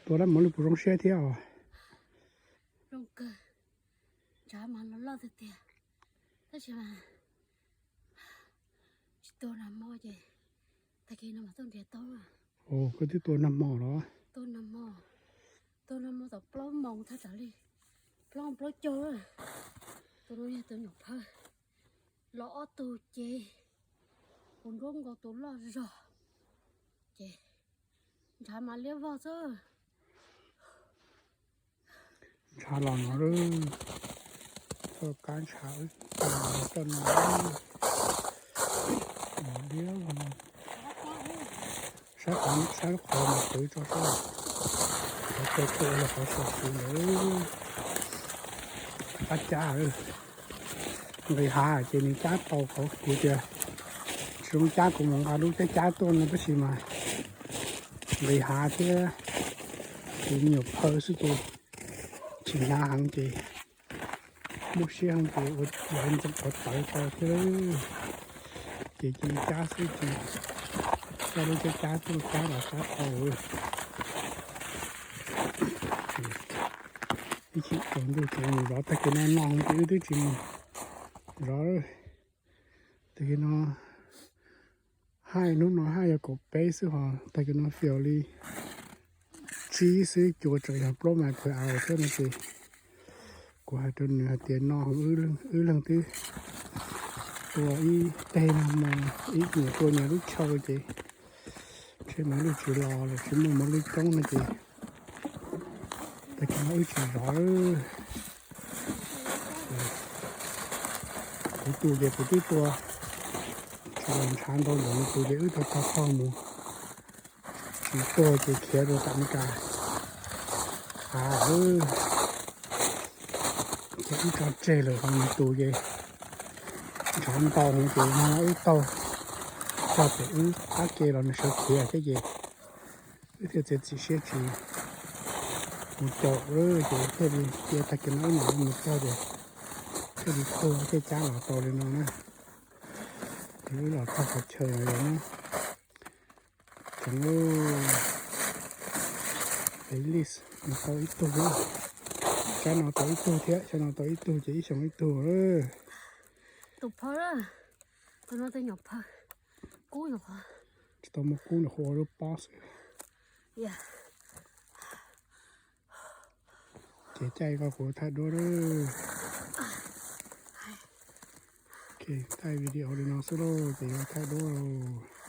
Tua lab mov li puas zoo siab thiab os? Zoo kawg, ntshav mas los loj tiag tiag, tab sis mas tsis tua nag hmo ces tag kis no mas tuaj nrhiav tau. Ua, koj twb tua nag hmo los? Tua nag hmo, tua nag hmo thaum plaub moos thaj tsam li plaub plaub caug. Tus no yog tus nyuam phawj, los ob tug ces, tus nruab nkaus tus loj zog, ces ntshav mas liab vog xwb. Ntshav los no, txoj kab ntshav wb tau no, liab vog no. Saib qhov, saib lub qhov no twv tso saib, qhov tau tua los qhov saum kuv ntawd. Qab cab, nqis hav ces nws cab tau qhov kuv tias tsis zoo cab, kuv mus nqa lub cab cab tuaj no tab sis mas nqis hav thiab, kuv me nyuam phawj xwb ces tsis hnyav heev ces muaj siab heev ces ua ntxeev qhov tawv tau thiab. Ces cia li cab xwb ces coj lub cab cab tuaj cab los cab tau. Ib chim tsaus ntuj ces mus zov, tag kis no no ces wb twb tsis mus zov. Tag kis no haij, hnub no haij yog kaum peb xwb ho tag kis no fiaus li tsib xwb, cua tseem yog plaub mais phaws av thiab no ces kuv hais rau nws hais tias no wb leeg twb tua ib teg nag hmo, ib nyuag tua nyuag lub chaw ces ntshe mos lwj tsis los los tsis muaj mos lwj coob no ces tag kis no wb tsis zov. Kuv tus ces kuv twb tua tsis los ntshav ntau npaum no tus ces wb tau tag tog mus, tsis tuag ces khiav rau tom Meskas hav. Ces wb tso tseg lawm ho nws tus ces ntshav ntau heev ces no wb taug txog pem wb qab ke los nws sawv khiav thiab ces wb thiaj txiav txim siab tsis mus caum lawm ces thiaj li cia tag kis no wb mam li mus txog ces thiaj li tuag thiaj cab los tau li no na. Ces wb los txog qhov chaw no na. Tseem lis no tau ib tug, tsab no tau ib tug thiab, tsab no tau ib tug ces ib xyoos ib tug. Tus phawj, tus no tus nyuam phawj, kub nyuam qhuav, tsis tau muaj kub, nyuam qhuav ua lub pob xwb. Ces caij ko kuv thaij duab lawm. Thaij video li no xwb lauj, ces yuav thaij duab lauj.